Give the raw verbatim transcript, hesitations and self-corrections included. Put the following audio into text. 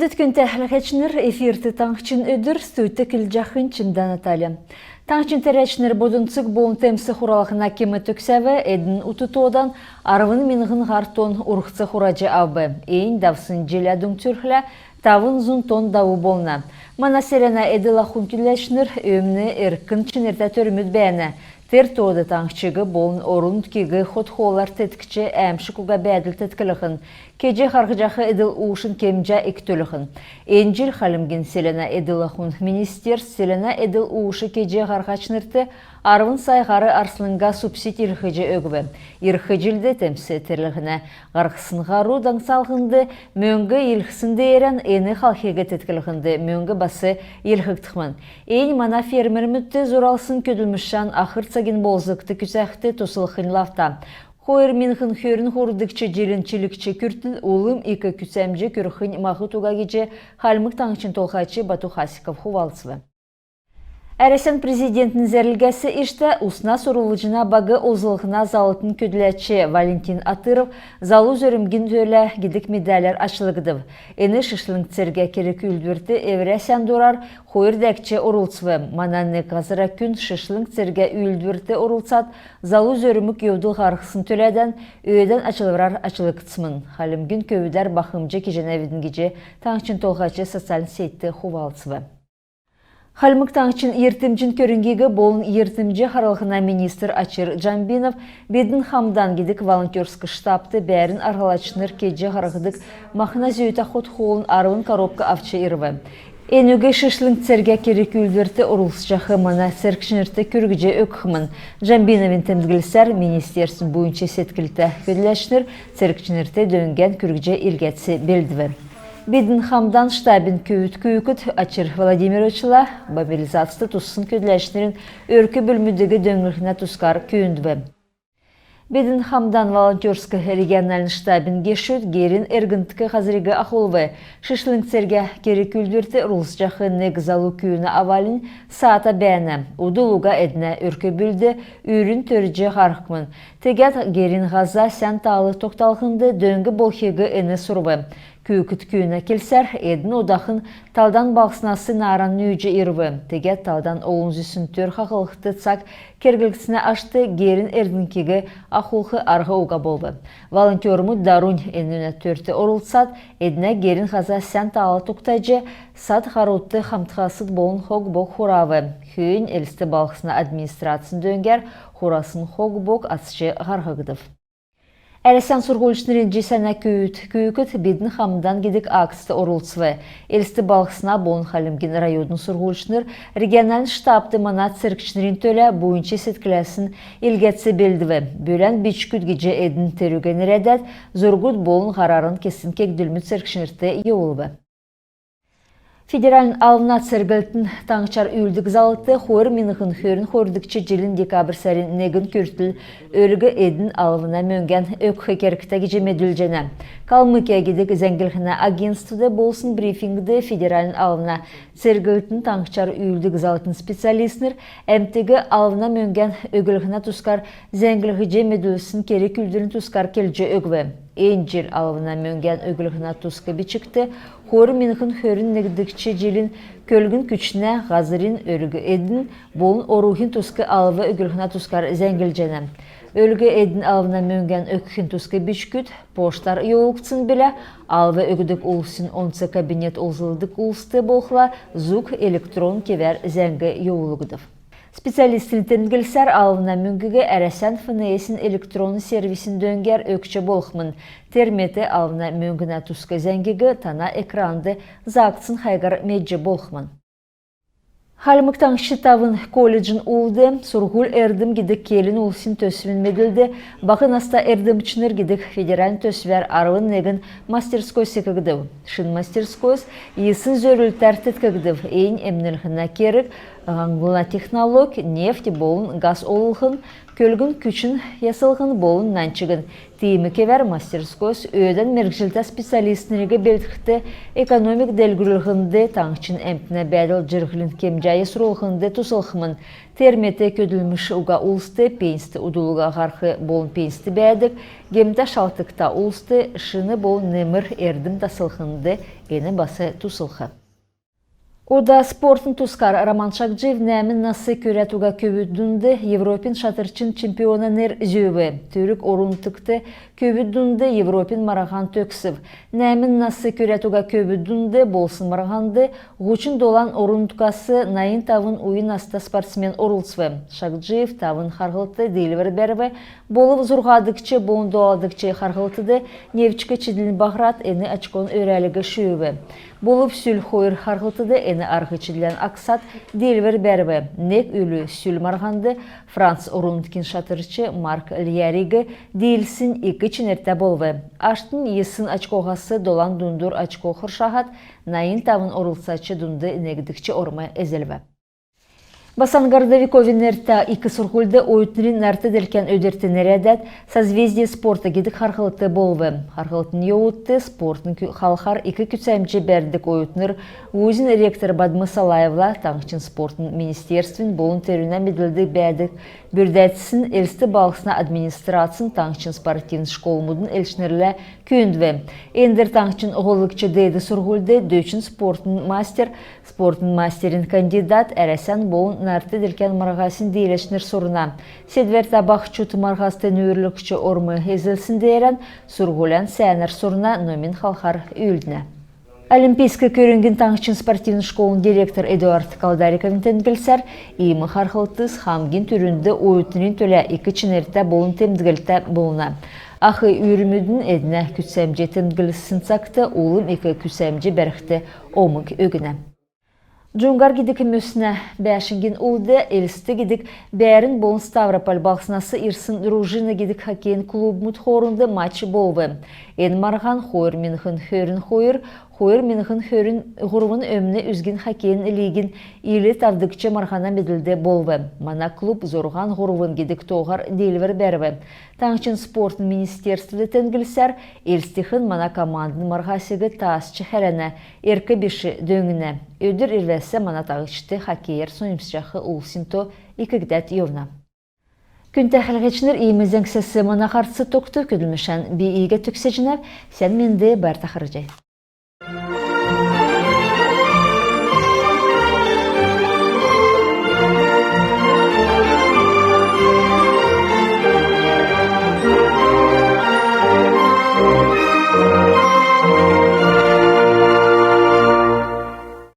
Күндтә хәләһәчнр, эфирт «Таңһчин өдр», студьд келҗәхнь Чимдә Наталья. Таңһчин тәрәчнр боднцг болн темсг хуралһна кем төгсәв. Эдн ут тоодан арвн миңһн һар тонн урһц хураҗ авв. Эннь давсн җиллә дүңцүлхлә, тавн зун тонн даву болна. Мана селәнә эдл-ахун көдләчнр өмн эркн чинртә төрмүд бәәнә. Тер тоод таңһчиг болн орн-нутгиг хот-хоолар теткҗ, әәмшг уга бәәдл тетклһн, кеҗ һарһҗах эдл-уушин кемҗә икдүлһн. Эн җил Хальмгин селәнә эдл-ахун министерств селәнә эдл-ууш кеҗ һарһачнрт арвн сай һар арслңга субсидь илгәҗ өгв. Ирх җилд темсг тәрлһнә һарһсн һару даңсалһнд мөңг илгәсн деерән эн халхиг тетклһнд мөңг бас илгәгдхмн. Эннь мана фермермүдт зуралсн көдлмшән ахр цагин болзгт күцәхд туслхнь лавта. Хойр миңһн хөрн һурвдгч җилин чилгч күртл улм ик күцәмҗ күрхнь маһд уга гиҗ Хальмг Таңһчин Толһач Бату Хасиков хувалцв. Әрәсән Президентин зәрлгәс иштә усна сурвлҗна баг олзллһна залтин көдләч Валентин Атыров «Залу зөрмгин төлә» гидг медаляр ачлгдв. Эн шишлң цергә керг-үүлдврт эврә сән дурар хойр дәкҗ орлцв. Мана нег һазра күн шишлң цергә үүлдврт орлцад, залу зөрмг йовдл һарһсн төләдән өөдән ачлврар ачлгдсмн. Хальмгин көвүдәр бахмҗ кеҗәнәвидн гиҗ Таңһчин Толһач социальн сетьд хувалцв. Хальмг Таңһчин йиртмҗин көрңгин болн йиртмҗ харлһна министр Очир Джамбинов «Бидн хамдан» гидг волонтерск штабд бәәрн арһлачнр кеҗ һарһдг махна зөүтә хот-хоолын арвн коробк авч ирв. Энүг шишлң цергә керг-үүлдврт орлцҗах мана цергчнрт күргҗ өгхмн. Джамбиновин темдглсәр, министерствин буйнч седклтә көдләчнр цергчнрт дөңгән күргҗ илгәц белдв. «Бидн хамдан» штабин көвүд күүкд Очир Владимировичла мобилизацд туссн көдләчнрин өрк-бүлмүдиг дөңнлһнә тускар күүндв. «Бидн хамдан» волонтерск региональн штабин гешүд герин эргндк һазриг ахулв. Шишлң цергә керг-үүлдврт орлцҗах нег залу күүнә авальнь саата бәәнә. Удл уга эднә өрк-бүлд үрн төрҗ һархмн. Тегәд герин һаза сән таал тогталһнд дөң болхиг эн сурв. Күүкд күүнә келсәр, эдн одахн талдан балһснас нааран нүүҗ ирв. Тегәд талдан олн зүсн төр хаһлхд цаг керглгдснә ашт герин эргндкиг ахулх арһ уга болв. Волонтермуд дарунь энүнә төрт орлцад, эднә герин һаза сән таал тогтаҗ, сад-һарудт хамтхасд болн хог-бог хурав. Хөөннь Элст балһсна администрацин дөңгәр хурасн хог-бог ацҗ һарһгдв. Әрәсән сурһульчнрин җисәнә көвүд күүкд «Бидн хамдан» гидг акцд орлцв. Элст балһсна болн Хальмгин района сурһульчнр региональн штабд мана цергчнрин төлә буйнч седкләсн илгәц белдв. «Бүлән бичгүд» гиҗ эдн терүг нерәдәд, зургуд болн һарарн кесн кегдлмүд цергчнрт йовулв. Федеральн алвна церглтин таңһчар үүлддг залт хойр миңһн хөрн хойрдгч җилин декабрь сарин негн күртл өлг-эдин алвна мөңгән өгх кергтә гиҗ медүлҗәнә. «Калмыкия» гидг зәңгллһнә агентствд болсн брифингд федеральн алвна церглтин таңһчар үүлддг залтин специалистнр әмтиг алвна мөңгән өглһнә тускар зәңглһҗ медүлсн керг-үүлдврин тускар келҗ өгв. Эн җил алвна мөңгән өглһнә туск бичгт хойр миңһн хөрн негдгч җилин көлгн-күчнә, һазрин, өлг-эдин болн оруһин туск алв өглһнә тускар зәңглҗәнә. Өлг-эдин алвна мөңгән өгхин туск бичгүд поштар йовулгдсн билә. Алв өгдг улсин онц кабинет олзлдг улст болхла, зуг электрон кевәр зәңг йовулгдв. Специалистнрин темдглсәр, алвна мөңгиг Әрәсән ФНС-ин электронн сервисин дөңгәр өгч болхмн. Тер мет алвна мөңгнә туск зәңгиг тана экранд заагдсн хайгар медҗ болхмн. Хальмг Таңһчд тавн колледжин улд «Сурһуль-эрдм» гидг келн улсин төсвин медлд «Баһ наста эрдмчнр» гидг федеральн төсвәр арвн негн мастерской секгдв. Шин мастерскойс йисн зөрлтәр теткгдв. Эннь эмнлһнә керг, һаңнлһна технолог, нефть болн газ оллһн, көлгн, күчн яслһн болн нань чигн. Тиим кевәр мастерскойс өөдән мергҗлтә специалистнриг белдхд, экономик делгрүллһнд, таңһчин әмтнә бәәдл-җирһлин кемҗә ясрулһнд туслхмн. Тер мет көдлмш уга улст, пенсд удл уга һарх болн пенсд бәәдг, гемтә, шалтгта улст, шин болн немр эрдм таслһнд эн бас туслх. Ода спортын тускар. Роман Шагджиев нәәмн нас күрәд уга көвүд дунд Европин шатрчин чемпиона нер зүүв. Түрк орн-нутгт көвүд дунд Европин марһан төгсв. Нәәмн нас күрәд уга көвүд дунд болсн марһанд һучн долан орн-нутгас найн тавн уйн наста спортсмен орлцв. Шагджиев тавн харһлтд диилвр бәрв, болв зурһадгч болн долдгч харһлтд невчк чидлинь баһрад, эн очкон өрәлиг шүүв. Болв сүл хойр харһлтд эн арһ-чидлән аксад диилвр бәрв. Нег үлү сүл марһанд Франц орн-нутгин шатрч Марк Льяриг диилснь ик чинртә болв. Аштнь йисн очкоһас долан дундур очко хоршаһад, найн тавн орлцач дунд негдгч орм эзлв. Басң Городовиковин нертә ик сурһульд оютнрин нарт-делкән өдрт нерәдәд «Созвездие спорта» гидг харһлт болв. Харһлтын йовудт спортын кү-, халхар ик күцәмҗ бәрдг оютнр вузин ректор Бадма Салаевла, таңһчин спортын министерствин болн терүнә медлд бәәдг бүрдәцсин, Элст балһсна администрацин, таңһчин спортивн школмудын элчнрлә күүндв. Эндр таңһчин һоллгч деед сурһульд дөчн спортын мастер, спортын мастерин кандидат, Әрәсән болн нарт-делкән марһасин дииләчнр сурна. Седвәртә баһчуд марһаст нүүрлгч орм эзлсн деерән сурһулян сәәнәр сурна, номин халхар үүлднә. Олимпийск көрңгин таңһчин спортивн школын директор Эдуард Калдариковин темдглсәр, иим харһлтс хамгин түрүнд оютнрин төлә ик чинртә болн темдглтә болна. Ах үүрмүдин эднә күцәмҗ темдглсн цагт улм ик күцәмҗ бәрхд омг өгнә. «Джунгар» гидг мөснә бәәшңгин улд «Элст» гидг бәәрн болн Ставрополь балһснас ирсн «Дружина» гидг хоккейин клубмуд хоорнд матч болв. Эн марһан хойр миңһн хөрн хойр, хойр миңһн хөрн һурвн өмн үзгин хоккейин лигин ил тавдгч марһана медлд болв. Мана клуб зурһан һурвн гидг тооһар диилвр бәрв. Таңһчин спортын министерствд темдглсәр, Элстихн мана командын марһасиг таасҗ хәләнә, эрк биш дөңнә. Өдр ирвәс мана таңһчд хоккейәр соньмсҗах улсин то икдәд йовна. Күндтә хәләгчнр, иим зәңгсәс мана һарц тогтв. Көдлмшән би иигәд төгсәҗәнәв. Сән менд, байрта харһий.